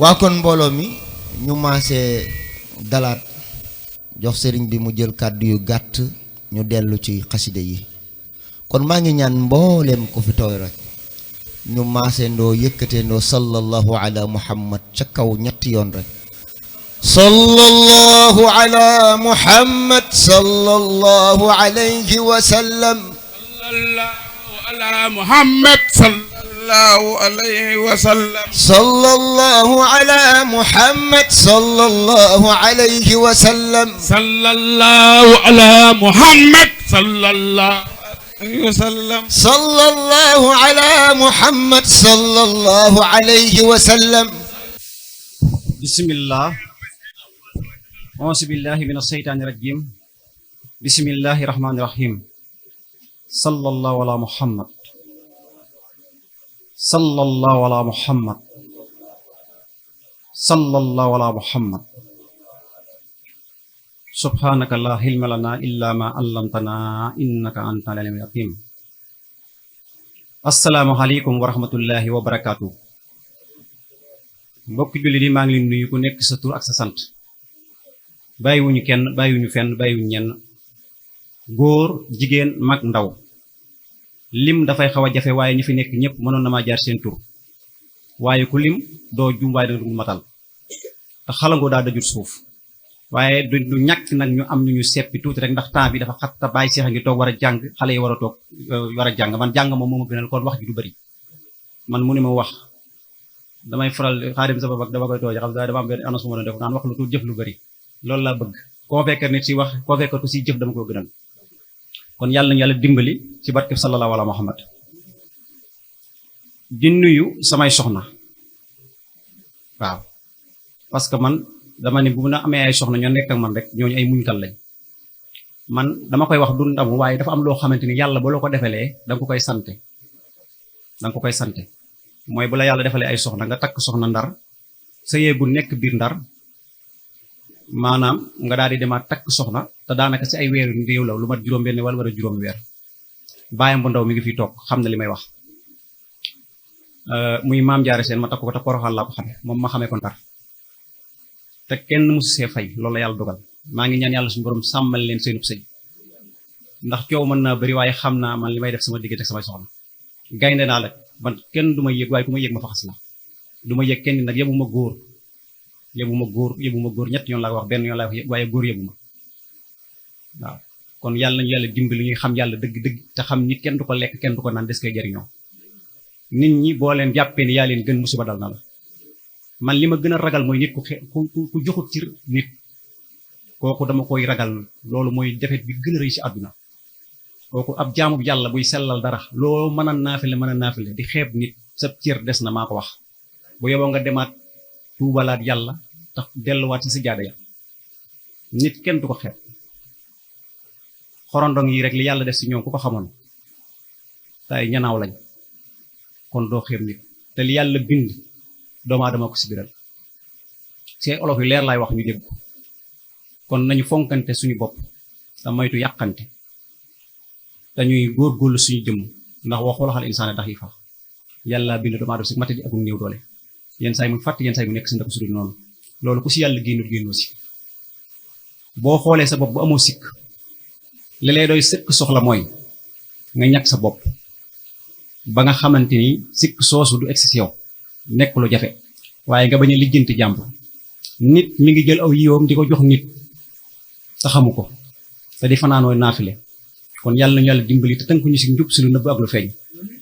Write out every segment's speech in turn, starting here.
waa kon mbooloo mi ñu maasee dalaat jox sëriñ bi mu jël kàddu yu gàtt ñu dellu ci xaside yi kon maa ngi ñaan mbooleem ko fi tooy rek ñu maasee ndoo yëkkatee ndoo sallallahu ala muhammad ca kaw ñetti yoon rek sallallahu ala muhammad sallallahu alayhi wa sallam sallallahu ala muhammad sallallahu alayhi wa sallam sallallahu ala muhammad sallallahu alayhi wa sallam sallallahu ala muhammad sallallahu alayhi wa sallam sallallahu ala muhammad sallallahu alayhi wa sallam bismillah auzu billahi minash shaytaani rajim bismillahi rahmaani rahim sallallahu ala muhammad sallallahu ala muhammad sallallahu ala muhammad subhanaka la ilma lana illa ma allamtana innaka antal alimul hakim assalaamu aleykum wa rahmatullahi wa barakaatu mbokk julli di maa ngi leen nuyu ku nekk sa tur ak sa sant bàyyiwuñu kenn bàyyiwuñu fenn bàyyiwuñu ñenn góor jigéen mag ndaw lim dafay xaw a jafe waaye ñi fi nekk ñëpp mënoon na maa jaar seen tur waaye ku lim doo jum waaye danga du matal te xalangoo daa dajut suuf waaye du ñàkk nag ñu am ñu seppi tuuti rek ndax temps bi dafa xat te bàyyi seex a ngi toog war a jàng xale yi war a toog war a jàng man jàng moom moo ma gënal kon wax ji du bëri man mu ne ma wax damay faral xaadim sabab ak dama koy tooje xam dama am benn annonce ma doon def naan wax lu tuut jëf lu bëri loolu laa bëgg koo fekkee nit si wax koo fekkee ko si jëf dama ko gënal kon yàlla nañu yàlla dimbali ci barkeb sallallahu ala muhammad di nuyu samay soxna waaw parce que man dama ne bu na amee ay soxna ñoo nekk ak man rek ñooñu ay muñkal lañ man dama koy wax du ndamu waaye dafa am loo xamante ni yàlla ba loo ko defalee danga ko koy sante danga ko koy sante mooy bu la yàlla defalee ay soxna nga takk soxna ndar sa yee bu nekk biir ndar maanaam nga daal di demaat takk soxna te daanaka si ay weer yu néew la lu mat juróom-benn wala war a juróom weer bàyyam bu ndaw mi ngi fi toog xam na li may wax muy maam jaare seen ma takk ko te poroxal laa ko xame moom ma xamee ko ndar te kenn musu see fay loolu la yàlla dogal maa ngi ñaan yàlla suñu borom sàmmal leen seenub sëy ndax coow mën naa bëri waaye xam naa man li may def sama diggante ak samay soxna gaynde naa la man kenn du ma yëg waaye ku ma yëg ma faxas la du ma yëg kenn nag yebuma góor ñett yoon laa ko wax benn yoon laa ko waaye góor yebuma waaw kon yàlla nañu yàlla dimbali ñuy xam yàlla dëgg-dëgg te xam nit kenn du ko lekk kenn du ko naan des koy jariñoo nit ñi boo leen jàppee ni yaa leen gën musiba dal na la man li ma gën a ragal mooy nit ku joxut ci nit kooku dama koy ragal loolu mooy defet bi gën a rëy ci àdduna kooku ab jaamu yàlla buy sellal dara loo mën a naafile di xeeb nit sa cër des na maa ko wax bu yeboo nga demaat tuubalaat yàlla tax delluwaat ci si jaada ya nit kenn du ko xeeb xorondong yi rek li yàlla def si ñoom ku ko xamoon tay ñanaaw lañ kon doo xeeb nit te li yàlla bind doomu aadama ko si biral see olof yi leer laay wax ñu dégg ko kon nañu fonkante suñu bopp te moytu yàqante dañuy góorgóorlu suñu jëmm ndax waxul xal insaane daxiifa yàlla bind doomu aadama si matadi ak néew doole yenn saa yi muy fàtt yenn saa yi mu nekk si ndako sudul noonu loolu ku si yàlla génnoo si boo xoolee sa bopp bu amoo sikk li lay doy sëkk soxla mooy nga ñàkk sa bopp ba nga xamante ni sikk soosu du egsi si yow nekk lu jafe waaye nga bañ a lijjanti jàmbur nit mi ngi jël aw yiwam di ko jox nit te xamu ko te di fanaanoo naafile kon yàlla nañu yàlla dimbali te tënkuñu si njub si lu nëbb ak lu feeñ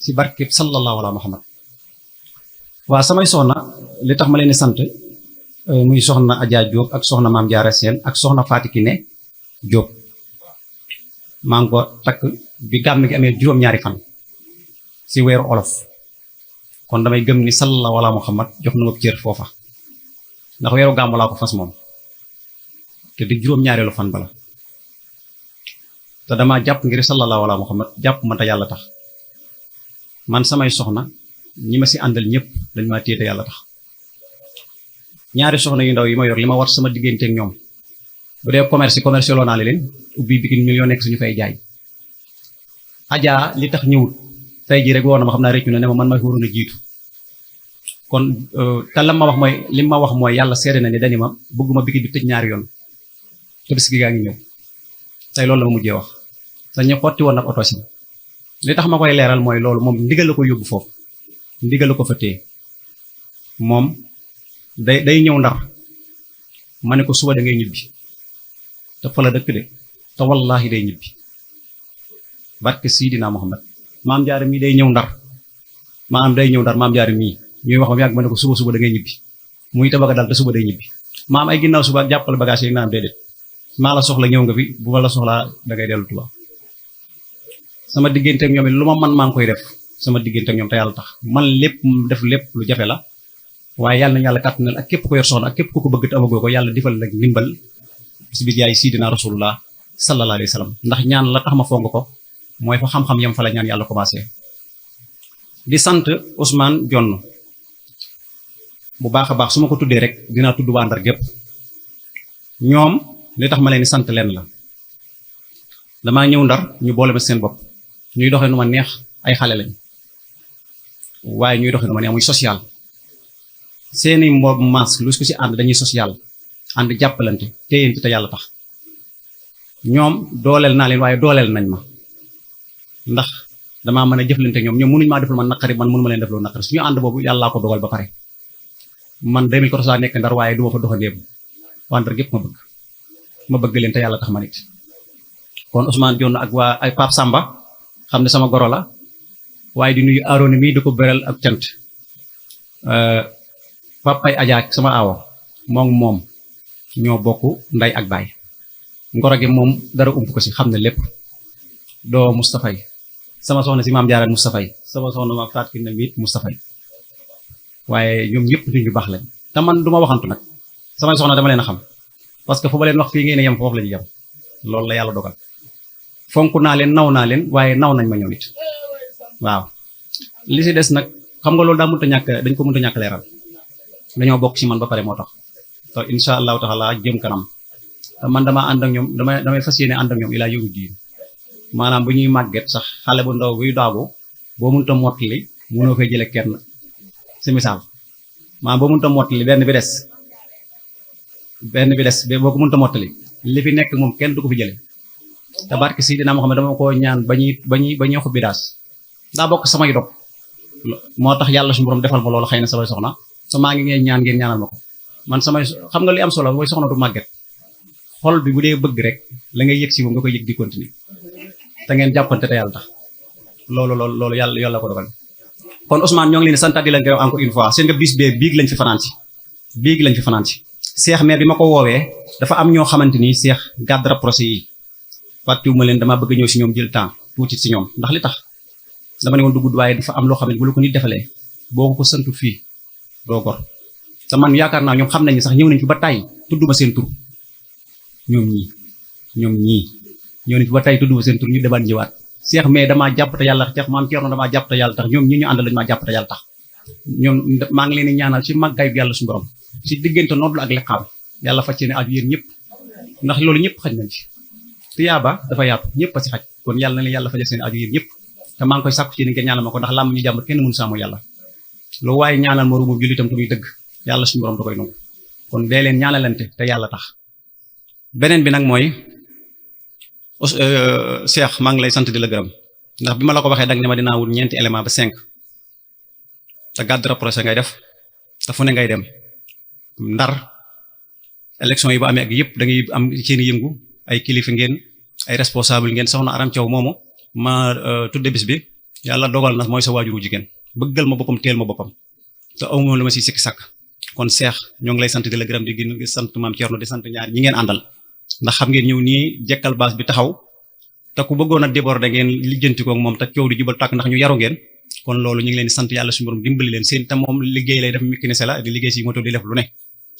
si barkeb sallallahu ala muhammad waa samay soxna li tax ma leen di sant muy soxna Adja Diop ak soxna Maam Jaara Seen ak soxna Faati Kine Diop maa ngi ko takk bi gàmm gi amee juróom-ñaari fan si weeru olof kon damay gëm ni sallallahu ala muhammad jox na ma cër foofa ndax weeru gàmmu laa ko fas moom te di juróom-ñaareelu fan bala te dama jàpp ngir sallallahu ala muhammad jàpp ma te yàlla tax man samay soxna ñi ma si àndal ñëpp dañ maa téye te yàlla tax ñaari soxna yu ndaw yi ma yor li ma war sama diggante ak ñoom bu dee commerce loo naa leen ubbi bikin million nekk suñu fay jaay Adja li tax ñëwut tey jii rek woon na ma xam naa réccu na ne ma man ma fi waroon a jiitu kon te la ma wax mooy li ma wax mooy yàlla seede na ne dani ma bëgguma biki bi tëj ñaari yoon Tabaski gaa ngi ñëw tey loolu la ma mujjee wax dañu xotti woon nag oto si li tax ma koy leeral mooy loolu moom ndigal la ko yóbbu foofu ndigal la ko fa téye moom day ñëw Ndar ma ne ko suba da ngay ñibbi te fa la dëkk de te wallaahi day ñibbi barke Sidina Muhammad maam Jaara mii day ñëw Ndar maam Jaara mii ñuy wax ba mu yàgg ma ne ko suba da ngay ñibbi muy tabaga dal te suba day ñibbi maam ay ginnaaw suba jàppal bagage yi naan déedéet maa la soxla ñëw nga fi bu ma la soxlaa da ngay dellu Tuubaa sama diggante ak ñoom it lu ma man maa ngi koy def sama diggante ak ñoom te yàlla tax man lépp def lépp lu jafe la waaye yàlla na yàlla kàttanal ak képp ko yor soxna ak képp ku ko bëgg te amagoo ko yàlla defal la ndimbal si bi jaay Sidina Rasulullah sallallahu alayhi wa sallam ndax ñaan la tax ma fonk ko mooy fa xam-xam yam fa la ñaan yàlla commencé di sant Ousmane Jonn bu baax a baax su ma ko tuddee rek dinaa tudd waa Ndar gépp ñoom li tax ma leen di sant leen la damaa ñëw Ndar ñu boole ma seen bopp ñuy doxee nu ma neex ay xale lañ waaye ñuy doxee nu ma neex muy social seeni mbob mas lu ko ci ànd dañuy social ànd jàppalante téyante te yàlla tax ñoom dooleel naa leen waaye dooleel nañ ma ndax damaa mën a jëflante ñoom mënuñu maa defal man naqari man mënu ma leen def loolu naqari suñu ànd boobu yàllaa ko dogal ba pare man 2014 laa nekk Ndar waaye du ma fa doxandeem waa Ndar gépp ma bëgg leen te yàlla tax ma nit kon Ousmane Jonn ak waa ay Pape Samba xam ne sama goro la waaye di nuyu Arona mii di ko beral ak cant papay Adja sama aawo moom ñoo bokk nday ak baay ngoro gi moom dara ump ko si xam ne lépp doo Moustapha yi sama soxna si maam Jaara Moustapha yi sama soxna ma Fatou Kiné miit Moustapha yi waaye ñoom ñëpp nit ñu baax lañ te man du ma waxantu nag samay soxna dama leen a xam parce que fu ma leen wax fii ngeen yem foofu la ñuy yem loolu la yàlla dogal fonk naa leen naw naa leen waaye naw nañ ma ñoom it waaw li si des nag xam nga loolu daa mënta ñàkk dañ ko mënta ñàkk leeral dañoo bokk ci man ba pare moo tax te insha allahu taala jëm kanam te man dama ànd ak ñoom damay fas yéene ànd ak ñoom ilaa yawmi diin maanaam bu ñuy màgget sax xale bu ndaw buy daagu boo mënta mottali mënoo fay jële kenn si misaal maanaam boo mënta mottali benn bi des boo ko mënta mottali li fi nekk moom kenn du ko fi jële te barke Sidina Muhammad dama ko ñaan ba ñuy xubbi daas daa bokk samay dog moo tax yàlla suñu borom defal ma loolu xëy na samay soxna so maa ngi ngeen ñaanal ma ko man samay xam nga li am solo mooy soxna du màgget xol bi bu dee bëgg rek la ngay yëg si moom nga koy yëg di continuer te ngeen jàppante te yàlla tax loolu yàlla ko dogal kon Ousmane ñoo ngi leen di santaat di leen gërëm encore une fois seen nga bis bee biig lañ fi fanaan si Cheikh maire bi ma ko woowee dafa am ñoo xamante ni Cheikh gàddara procès yi fàttiwuma leen dama bëgg ñëw si ñoom jël temps tuuti si ñoom ndax li tax dama ne woon du gudd waaye dafa am loo xam ne bu la ko nit defalee boo ko santu fii doo gor te man yaakaar naa ñoom xam nañu sax ñëw nañ fi ba tàyyi tudduma seen tur ñoom ñii ñëw nañ fi ba tàyyi tudduma seen tur ñu demaat ñëwaat Cheikh mais damaa jàpp te yàlla tax maam Thierno damaa jàpp te yàlla tax ñoom ñi ñu àndal lañu maa jàpp te yàlla tax ñoom maa ngi leen di ñaanal ci màggaayu yàlla suñu borom ci diggante noddu ak liqaam yàlla faj ne ak yéen ñëpp ndax loolu ñëpp xaj nañ ci tiyaaba dafa yaatu ñëpp a si xaj kon yàlla na leen yàlla fajal seen aju yéen ñëpp te maa ngi koy sàkku ci ni ngeen ñaanal ma ko ndax làmm ñu jàmbur kenn mënu saamu yàlla lu waaye ñaanal ma ruumu jullitam te muy dëgg yàlla suñu borom da koy nangu kon dee leen ñaanalante te yàlla tax beneen bi nag mooy Cheikh maa ngi lay sant di la gërëm ndax bi ma la ko waxee dag ne ma dinaa wut ñeenti élément ba 5 te gàddara procès ngay def te fu ne ngay dem Ndar élection yi ba amee ak yëpp da ngay am seen yëngu ay kilifa ngeen ay responsable ngeen soxna Aram Thiaw moomu ma tudde bis bi yàlla dogal na mooy sa waajuru jigéen bëggal ma boppam teel ma boppam te aw moom la ma si sikki sàkk kon Cheikh ñoo ngi lay sant di la gërëm di sant maam Thierno di sant ñaar ñi ngeen àndal ndax xam ngeen ñëw nii jekkal baas bi taxaw te ku bëggoon a déborder ngeen lijjanti ko moom te coow di jubal tàkk ndax ñu yaru ngeen kon loolu ñu ngi leen di sant yàlla suñu borom dimbali leen seen te moom liggéey lay def mécanicien la di liggéey si moto di def lu ne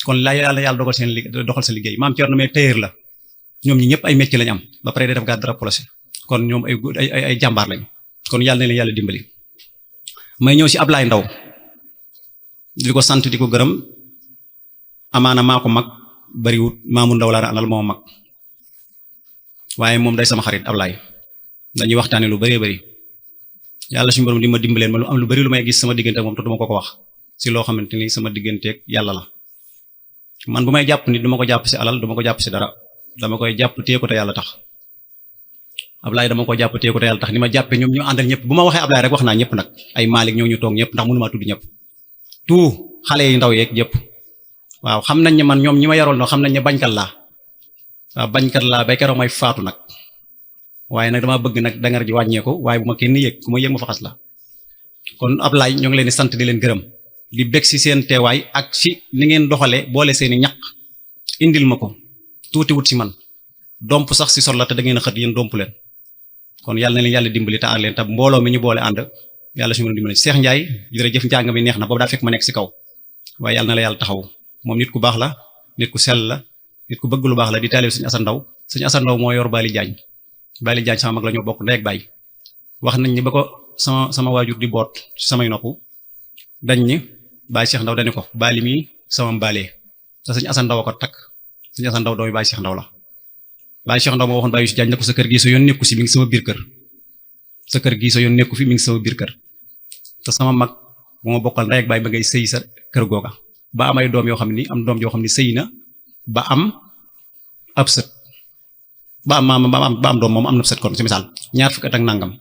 kon la yàlla dogal seen doxal sa liggéey maam Thierno mais tailleur la ñoom ñi ñëpp ay métier lañu am ba pare day def gàddara procès kon ñoom ay jàmbaar lañ kon yàlla na leen yàlla dimbali may ñëw si Ablaye Ndaw di ko sant di ko gërëm amaana maa ko mag bariwut Maamu Ndaw laa àndal moo mag waaye moom day sama xarit Ablaye dañuy waxtaane lu bëree bëri yàlla suñu borom di ma dimbaleen ma lu am lu bëri lu may gis sama diggante moom te duma ko wax si loo xamante ni sama digganteeg yàlla la man bu may jàpp nit du ma ko jàpp si alal du ma ko jàpp si dara dama koy jàpp téye ko te yàlla tax Ablaye dama ko jàpp téye ko te yàlla tax ni ma jàppee ñoom ñu àndal ñëpp bu ma waxee Ablaye rek wax naa ñëpp nag ay Malick ñoo ñu toog ñëpp ndax mënumaa tudd ñëpp tout xale yi ndaw yeeg ñëpp waaw xam nañ ne man ñoom ñi ma yarool no xam nañ ne bañkat laa waaw bañkat laa ba keroog may faatu nag waaye nag dama bëgg nag dangar ji wàññeeku waaye bu ma kenn yëg ku ma yëg ma fa xas la kon Ablaye ñoo ngi leen di sant di leen gërëm di bég si seen teewaay ak si ni ngeen doxalee boole seeni ñaq indil ma ko tuuti wut si man domp sax si sol la te da ngeen a xët yéen domp leen kon yàlla na leen yàlla dimbali te aar leen te mbooloo mi ñu boole ànd yàlla suñu dimbali Cheikh Ndiaye jërëjëf njàng mi neex na boobu daa fekk ma nekk si kaw waaye yàlla na la yàlla taxaw moom nit ku baax la nit ku sell la nit ku bëgg lu baax la di taalib Sëñ Asan Ndaw Sëñ Asan Ndaw moo yor Bali Diagne sama mag la ñoo bokk ndey ak baay wax nañ ni ba ko sama waajur di boot ci samay nopp dañ ni Baye Cheikh Ndaw dañu ko Bali mi sama mbaalee te Sëñ Asan Ndaw a ko takk Sëñ Asan Ndaw doomi Baye Cheikh Ndaw la Baye Cheikh Ndaw moo waxoon Baye Youssou Diagne ne ko sa kër gi sa yoon nekku si mi ngi sama biir kër sa kër gi sa yoon nekku fi mi ngi sama biir kër te sama mag bu ma bokkal ndey ak baay ba ngay sëy sa kër googa ba am ay doom yoo xam ni am doom yoo xam ni sëy na ba am ab sët ba am doom moom am na sët kon si misaal ñaar fukki at ak nangam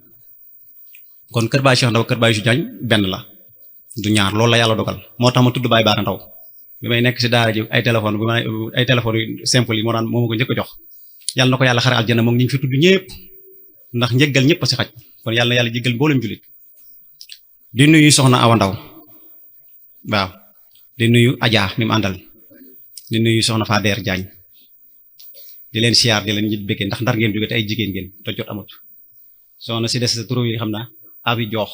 kon kër Baye Cheikh Ndaw kër Baye Youssou Diagne benn la du ñaar loolu la yàlla dogal moo tax ma tudd Baye Baara Ndaw bi may nekk si daara ji ay téléphone yu simple yi moo ma ko njëkk a jox yàlla na ko yàlla xare aljana moom ñu fi tudd ñëpp ndax njëggal ñëpp a si xaj kon yàlla na yàlla jéggal mboolem jullit di nuyu soxna Awa Ndaw waaw di nuyu Adja mi mu àndal di nuyu soxna Fader Diagne di leen siyaar di leen ñit békkee ndax ndar ngeen jóge te ay jigéen ngeen te jot amut soxna si des sa turu yi xam naa abi joox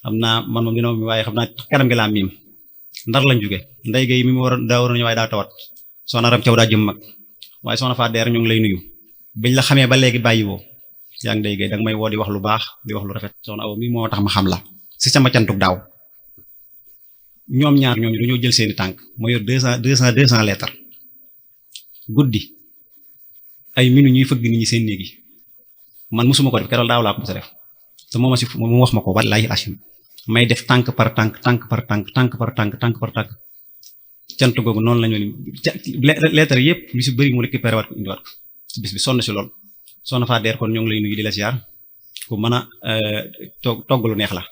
xam naa man moom dina mi waaye xam naa kanam gi laa miim ndar lañ jóge ndey gay mi mu daa war a ñëw waaye daa tawat soxna Ram Thiaw daa jëm mag waaye soxna Fader ñu ngi lay nuyu biñ la xamee ba léegi bàyyi woo yaa ngi déggee danga may woo di wax lu baax di wax lu rafet soxna Awa mi moo tax ma xam la si sama cantuk daaw ñoom ñaar ñooñu dañoo jël seeni tànk moo yor 200 lettres guddi ay minu ñuy fëgg nit ñi seen néegi man mosuma ko def keroog daaw laa ko mos a def te moom si mu wax ma ko wallaahi asim may def tànk par tànk cant googu noonu la ñu lettres yëpp lu si bëri mu récupéré waat ko indiwaat ko bis bi sonn si lool soxna Fader kon ñoo ngi lay nuyu di la siyaar ku mën a togg lu neex la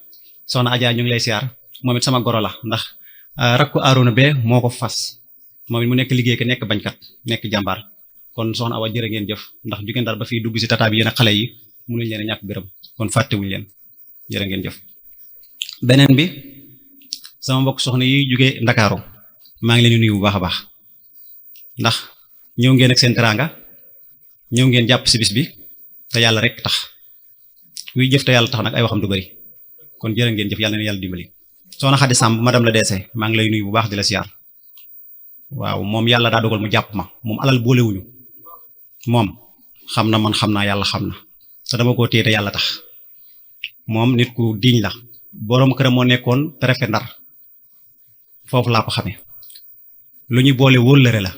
soxna Adja ñu ngi lay siyaar moom it sama goro la ndax rakku Arouna bee moo ko fas moom it mu nekk liggéey ka nekk bañkat nekk jàmbaar kon soxna Awa jërë ngeen jëf ndax jugeen daal ba fii dugg si tata bi yéen a xale yi mënuñ leen a ñàkk gërëm kon fàttewuñ leen jërë ngeen jëf beneen bi sama mbokk soxna yi jugee Ndakaaru maa ngi leen di nuyu bu baax a baax ndax ñëw ngeen ak seen teraanga ñëw ngeen jàpp si bis bi te yàlla rek tax kuy jëf te yàlla tax nag ay waxam du bari kon jërë ngeen jëf yàlla na yàlla dimbali soxna Xadi Samb madame la DC maa ngi lay nuyu bu baax di la siyaar waaw moom yàlla daa dogal mu jàpp ma moom alal boolewuñu moom xam na man xam naa yàlla xam na te dama koo téye te yàlla tax moom nit ku diñ la borom këram moo nekkoon préfet Ndar foofu laa ko xamee lu ñu boole wóllëre la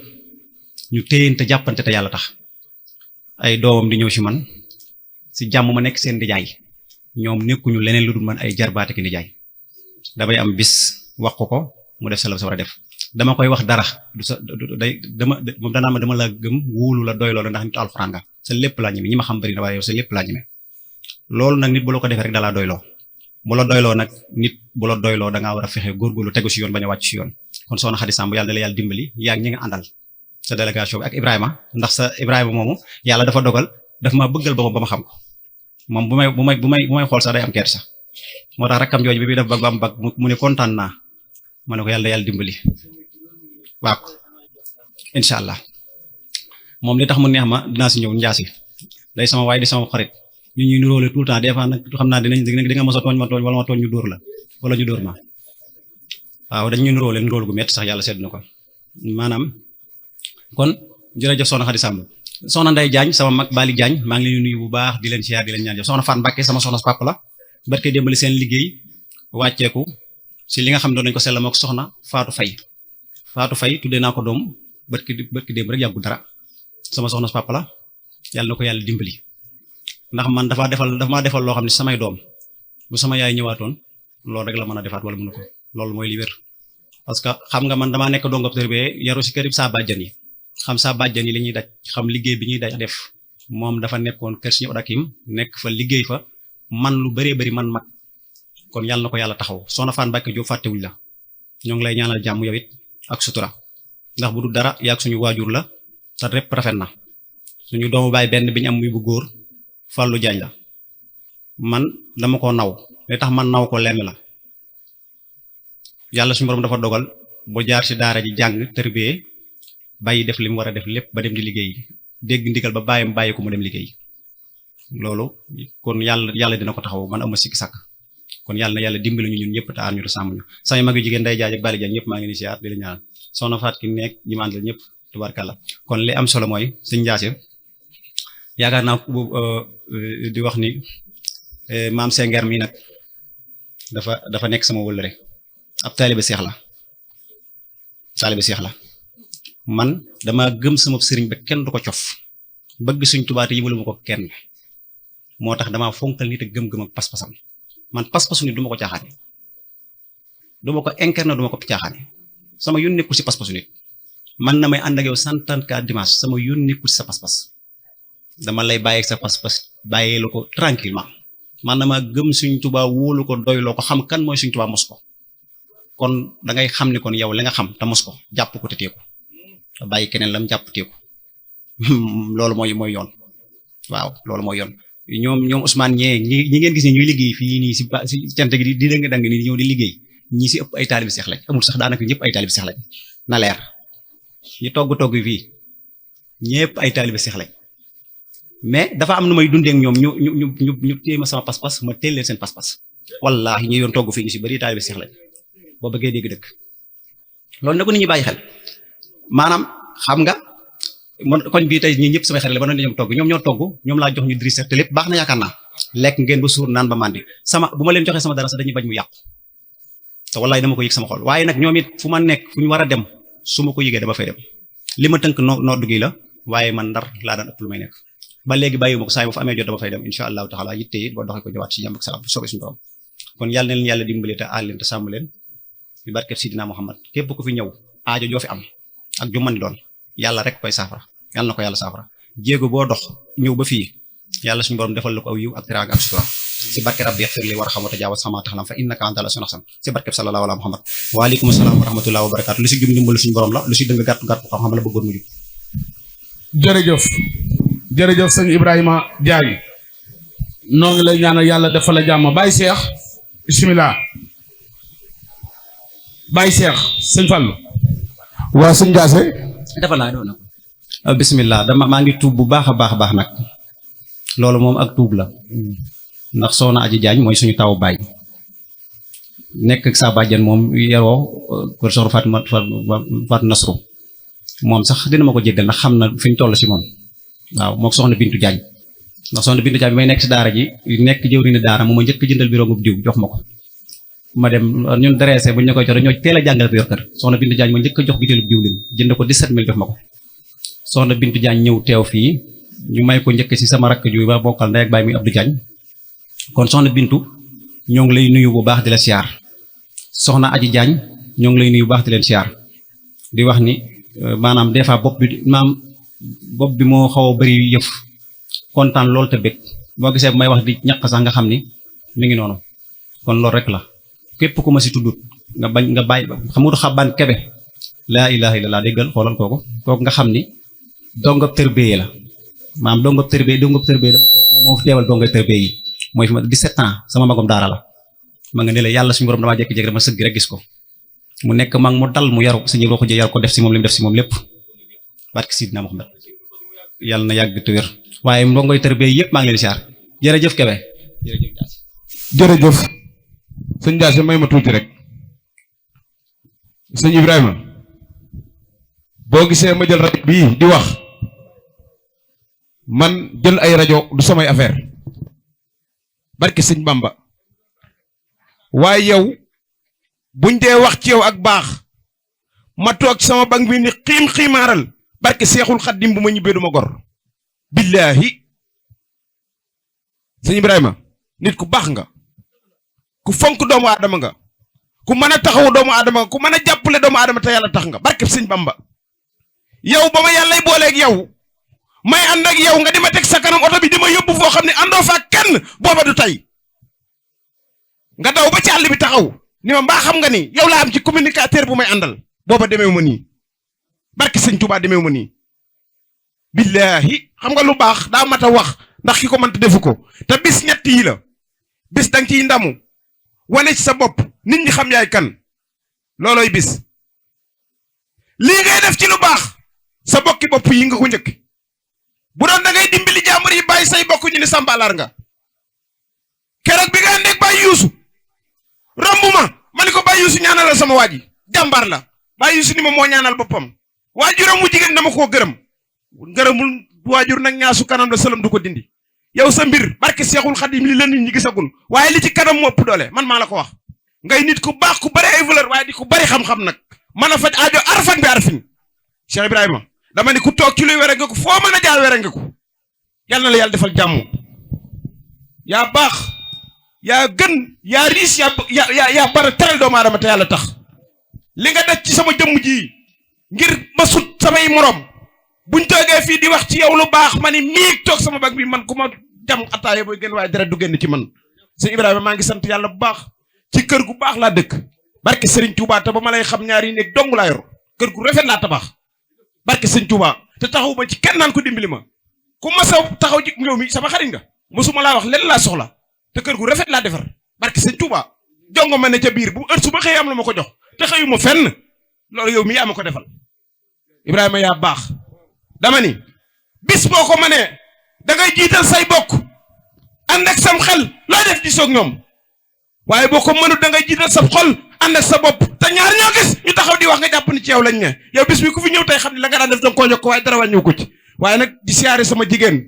ñu téyante jàppante te yàlla tax ay doomam di ñëw si man si jàmm ma nekk seen nijaay ñoom nekkuñu leneen lu dul man ay jarbaate ki nijaay damay am bis wax ko mu def sa la sa war a def dama koy wax dara du sa day moom danaa ma dama la gëm wóolu la doy loola ndax nit alxuraan nga sa lépp laa ñeme ñi ma xam bëri na waaye yow sa lépp laa ñeme loolu nag nit bu la ko defee rek dalaa doyloo bu la doyloo nag nit bu la doyloo dangaa war a fexe góorgóorlu tegu si yoon bañ a wàcc si yoon kon soxna Xadi Samb yàlla na la yàlla dimbali yaa ngi ñi nga àndal sa délégation bi ak Ibrahima ndax sa Ibrahima moomu yàlla dafa dogal daf ma bëggal boppam ba ma xam ko moom bu may xool sax day am kersa moo tax rakkam jooju bi def bag ba am bag mu ne kontaan naa ma ne ko yàlla dimbali waaw incha allah moom li tax mu neex ma dinaa si ñëw njaasi day sama waay di sama xarit ñu ñuy nuróole tout le temps des fois nag xam naa di nga mos a tooñ ma tooñ wala ma tooñ ñu dóor la wala ñu dóor ma waaw dañ ñu nuróole nuróol gu métti sax yàlla sedd na ko maanaam kon jërëjëf soxna Xadi Samb soxna Ndey Diagne sama mag Bali Diagne maa ngi leen nuyu bu baax di leen siyaar di leen ñaan jëf soxna Faat Mbàkke sama soxna papa la barke démbali seen liggéey wàcceeku si li nga xam doon nañ ko sell mook soxna Faatu Fay tuddee naa ko doom barke démb rek yàggu dara sama soxna papa la yàlla na ko yàlla dimbali ndax man dafa maa defal loo xam ne samay doom bu sama yaay ñëwaatoon loolu rek la mën a defaat wala mënu ko loolu mooy li wér parce que xam nga man damaa nekk dongob tërbiye yaru si kër saa bàjjan yi xam saa bàjjan yi li ñuy daj xam liggéey bi ñuy daj def moom dafa nekkoon kër Sëriñ Odakim nekk fa liggéey fa man lu bëree bëri man mag kon yàlla na ko yàlla taxaw soxna Fane Mbacke Diop fàttewuñ la ñoo ngi lay ñaanal jàmm yow it ak sutura ndax bu du dara yaag suñu waajur la te répp rafet na suñu doomu baay benn bi ñu am muy bu góor Fallou Diagne la man dama ko naw li tax man naw ko lenn la yàlla suñu borom dafa dogal bu jaar ci daara ji jàng tërbiye bàyyi def li mu war a def lépp ba dem di liggéey dégg ndigal ba bàyyi ko mu dem liggéey loolu kon yàlla dina ko taxaw man ama sikki sàkk kon yàlla na yàlla dimbali ñu ñun ñëpp te aar ñu te sàmm ñu samay mag yu jigéen day jaaj ak bali jaaj ñëpp maa ngi ni siyaar di la ñaanal soxna Faat ki nekk ñi ma àndal ñëpp tubaarkàlla kon li am solo mooy sëñ Njaase yaakaar naa di wax ni maam Sengeer mi nag dafa nekk sama wëllëre ab taalibe seex la man dama gëm sama sëriñ ba kenn du ko cof bëgg suñ Tuubaa te yëmalu ma ko kenn moo tax damaa fonkal nit ak gëm-gëm ak pas-pasam man pas-pasu nit du ma ko caaxaane du ma ko incarné du ma ko caaxaane sama yoon nekkul si pas-pasu nit man na may ànd ak yow 134 dimanche sama yoon nekkul si sa pas-pas dama lay bàyyi sa pas-pas bàyyee la ko tranquillement man dama gëm suñ Tuubaa wóolu ko doyloo ko xam kan mooy suñ Tuubaa mos ko kon da ngay xam ni kon yow li nga xam te mos ko jàpp ko te teeku bàyyi keneen lam jàpp teeku loolu mooy yoon waaw loolu mooy yoon ñoom Ousmane ñi ngeen gis ne ñuy liggéey fii nii si cant gi di dëng dang ni ñëw di liggéey ñi si ëpp ay taalibi seex lañ amul sax daanaka ñëpp ay taalibi seex lañ na leer ñu togg fii ñëpp ay taalibi seex lañ mais dafa am nu may dundee ak ñoom ñu téye ma sama pas-pas ma téel leen seen pas-pas wallaahi ñu yoon togg fii ñu si bëri taalibi seex lañ boo bëggee dégg dëkk loolu na ko nit ñi bàyyi xel maanaam xam nga man koñ bii tey ñi ñëpp samay xarit la ba noonu ñoom togg ñoom ñoo togg ñoom laa jox ñu diri te lépp baax na yaakaar naa lekk ngeen ba suur naan ba màndi bu ma leen joxee sama dara sax dañuy bañ mu yàqu te wallaay dama ko yëg sama xol waaye nag ñoom it fu ma nekk fu ñu war a dem su ma ko yëgee dama fay dem li ma tënk noddu gi la waaye man Ndar laa daan ëpp lu may nekk ba léegi bàyyi ma ko saa yi ma fa amee jot dama fay dem insha allahu taala yitte it boo doxee ko ñëwaat ci jàmm ak salaam soobee suñu borom kon yàlla na leen yàlla dimbali te aal leen te sàmm leen bi barkeb Sidina Muhammad képp ku fi ñëw aajo joo fi am ak ju mën di doon yàlla rek koy saafara yàlla na ko yàlla saafara jéego boo dox ñëw ba fii yàlla suñu borom defal la ko aw yiw ak teraanga ak sutura si barke rabbi yaxfir li war xam wa tajaawaz sama taxlam fa innaka anta la sunahsan si barkeb sallallahu ala Muhammad waaleykum salaam wa rahmatullahi wa barakatu lu si jum dimbalu suñu borom la lu si dëng gàtt ko xam-xam la bëggoon mu jub jërëjëf sëñ Ibrahima Diagne noo ngi lay ñaanal yàlla defal la jàmm Baye Cheikh bismillah Baye Cheikh sëñ Fallou waa sëñ Ndiasse dafa naa doon bismillah maa ngi tuub bu baax a baax nag loolu moom ak tuub la ndax soxna Aji Jaañ mooy suñu taw baay nekk ak sa bàjjan moom yaroo kër soxna Fatou Nasru moom sax dina ma ko jéggal ndax xam na fi ñu toll si moom waaw moom soxna Bintu Jaañ ndax soxna Bintu Jaañ bi may nekk si daara ji nekk jëwriñu daara mu ma njëkk jëndal bi rongub diw jox ma ko ma dem ñun dressé bu ñu koy jox ñoo teel a jàngal ko yor kër soxna Bintu Jaañ ma njëkk a jox bitéelu diwlin jënd ko 17 000 jox ma ko soxna Bintu Jaañ ñëw teew fii ñu may ko njëkk si sama rakk ju ba bokkal ndey ak baay muy Abdou Jaañ kon soxna Bintu ñoo ngi lay nuyu bu baax di la siyaar soxna Aji Jaañ ñoo ngi lay nuyu bu baax di leen siyaar di wax ni maanaam des fois bopp bi moo xaw a bëri yëf kontaan loolu te bëgg boo gisee bu may wax di ñaq sax nga xam ni mi ngi noonu kon loolu rek la képp ku ma si tuddut nga bàyyi xamutu xabaan kebe laa ilaha illallah déggal xoolal kooku nga xam ni dongab tërbiyee la maanaam dongab tërbiyee dama ko moo fi teewal dongab tërbiyee yi mooy fi ma 17 ans sama magom daara la ma nga ne la yàlla suñu borom damaa jékki-jékki dama sëgg rek gis ko mu nekk mag mu dal mu yaru suñu roxu jë yar ko def si moom li mu def si moom lépp barke Sidina Muhammad yàlla na yàgg te wér waaye ndongoy tërbiyee yëpp maa ngi leen siyaar jërëjëf Kebe jërëjëf sëñ Ndiasse may ma tuuti rek sëñ Ibrahima boo gisee ma jël rajo bii di wax man jël ay rajo du samay affaire barke sëñ Bamba waaye yow buñ dee wax ci yow ak baax ma toog sama bank bi ni xiimaaral barke Seexul Xaddim bu ma ñibbee duma gor billaahi sëñ Ibrahima nit ku baax nga ku fonk doomu aadama nga ku mën a taxawu doomu aadama ku mën a jàppale doomu aadama te yàlla tax nga barkeb sëñ Bamba yow ba ma yàllay booleeg yow may ànd ak yow nga di ma teg sa kanam oto bi di ma yóbbu foo xam ne àndoo fa kenn booba du tey nga daw ba ci àll bi taxaw ni ma mbaa xam nga ni yow laa am ci communicateur bu may àndal booba demeewu ma nii barke sëñ Tuubaa demeewu ma nii billaahi xam nga lu baax daa mat a wax ndax ki ko mënta defu ko te bis ñett yi la bis danga ciy ndamu wane ci sa bopp nit ñi xam yaay kan loolooy bis lii ngay def ci lu baax sa bokki bopp yi nga ko njëkk bu doon da ngay dimbali jàmbur yi bàyyi say bokk ñu ni sàmbaalaar nga keroog bi nga àndeeg bàyyi yuusu romb ma ni ko bàyyi yuusu ñaanalal sama waa ji jàmbaar la bàyyi yuusu ni ma moo ñaanal boppam waajuram mu jigéen dama koo gërëm ngërëmul waajur nag ñaasu kanam la sëlam du ko dindi yow sa mbir barke Seexul Xadim li la nit ñi gisagul waaye li ci kanam moo ëpp doole man maa la ko wax ngay nit ku baax ku bari ay valeur waaye di ku bari xam-xam nag mën a faj aajo arfan bi arfin Cheikh Ibrahima dama ni ku toog ci luy were nga ko foo mën a jaar were nga ko yàlla na la yàlla defal jàmm yaa baax yaa gën yaa riis yaa bara teral doomu aadama te yàlla tax li nga def ci sama jëmm ji ngir ma sut samay morom buñ toogee fii di wax ci yow lu baax ma ni miig toog sama bag bi man ku ma jam ataaya booy génn waaye dara du génn ci man sëñ Ibrahima maa ngi sant yàlla bu baax ci kër gu baax laa dëkk barke Serigne Touba te ba ma lay xam ñaari néeg dong laa yor kër gu rafet laa tabax barke Serigne Touba te taxaw ma ci kenn naan ko dimbali ma ku ma sa taxaw ci ñëw mi sama xarit nga mosuma laa wax lenn laa soxla te kër gu rafet laa defar barke Serigne Touba jongo ma ne ca biir bu heure su ma xëyee am la ma ko jox te xëyu ma fenn loolu yow mi yaa ma ko defal Ibrahima yaa baax dama ni bis boo ko mënee da ngay jiital say bokk ànd ak sam xel loo def di soog ñoom waaye boo ko mënut da ngay jiital sa xol ànd ak sa bopp te ñaar ñoo gis ñu taxaw di wax nga jàpp ni ci yow lañ ne yow bis bi ku fi ñëw tey xam ne la nga daan def danga koo yokk waaye dara wàññiw ko ci waaye nag di siyaare sama jigéen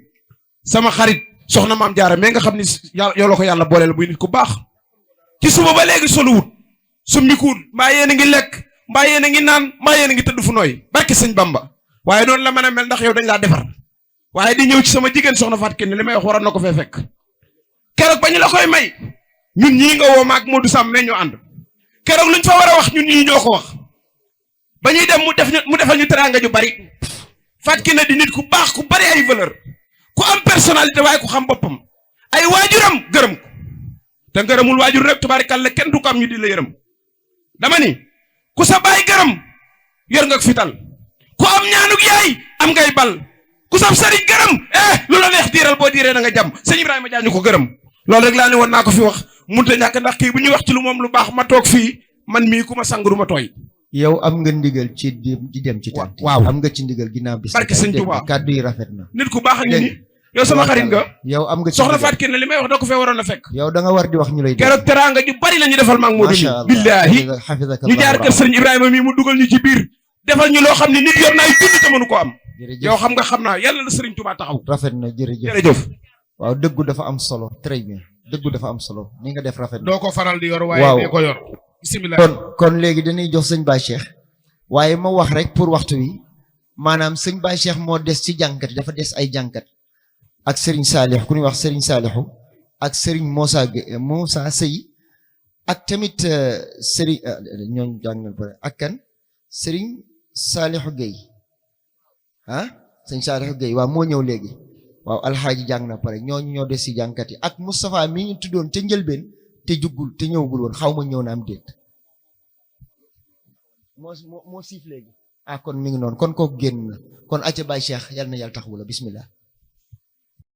sama xarit soxna maam jaara mais nga xam ni yow la ko yàlla booleel buy nit ku baax ci suba ba léegi soluwut summikuut mbaa yéen a ngi lekk mbaa yéen a ngi naan mbaa yéen a ngi tëdd fu nooy barke sëñ Bamba waaye noonu la mën a mel ndax yow dañ laa defar waaye di ñëw ci sama jigéen soxna Fatou Kiné li may wax waroon na ko fee fekk keroog ba ñu la koy may ñun ñii nga woo ma ak Modou Sam ne ñu ànd keroog luñ fa war a wax ñun ñii ñoo ko wax ba ñuy dem mu defal ñu teraanga ju bari Fatou Kiné di nit ku baax ku bari ay valeur ku am personnalité waaye ku xam boppam ay waajuram gërëm ko te ngërëmul waajur rek tubaarikàlla kenn du ko am ñu di la yërëm dama ni ku sa baay gërëm yor nga fital ku am ñaanuk yaay am ngay bal ku sab sëriñ gërëm lu la neex diiral boo diiree da nga jàmm sëñ Ibrahima Dia ñu ko gërëm loolu rek laa ne woon naa ko fi wax munta ñàkk ndax kii bu ñuy wax ci lu moom lu baax ma toog fii man mii ku ma sang du ma tooy yow am nga ndigal ci di dem ci tent waaw am nga ci ndigal ginnaaw bis barke sëñ Touba kàddu yi rafet na nit ku baax a ngi ni yow sama xarit nga yow am nga ci soxna Fatou Kiné li may wax da ko fee waroon a fekk yow da nga war di wax ñu lay keroog teraanga ju bari la ñu defal maag Modou mi billaahi ñu jaar kër sëriñ Ibrahima mii mu dugal ñu ci biir defal ñu loo xam ne nit yor naa yu bind te mënu ko am yow xam nga xam naa yàlla la sëriñ Touba taxaw rafet na jërëjëf waaw dëggu dafa am solo très bien dëggu dafa am solo ni nga def rafet na doo ko faral di yor waaye dee ko yor bismillah kon léegi dañuy jox sëñ Baye Cheikh waaye ma wax rek pour waxtu wi maanaam sëñ Baye Cheikh moo des ci jànkat dafa des ay jànkat ak Serigne Salih ku ñuy wax Serigne Salihu ak Serigne Moussa Sey ak tamit Serigne ñooñu jàngal ba ak kan Serigne Salihu Gueye Serigne Salihu Gueye waaw moo ñëw léegi waaw alxaaji jàng na pare ñooñu ñoo des ci jànkat yi ak Moustapha mi ñu tuddoon te njëlbeen te juggul te ñëwagul woon xaw ma ñëw na am déet moo siif léegi kon mi ngi noonu kon kooku génn na kon acca Baye Cheikh yal na yàlla taxawu la bismillah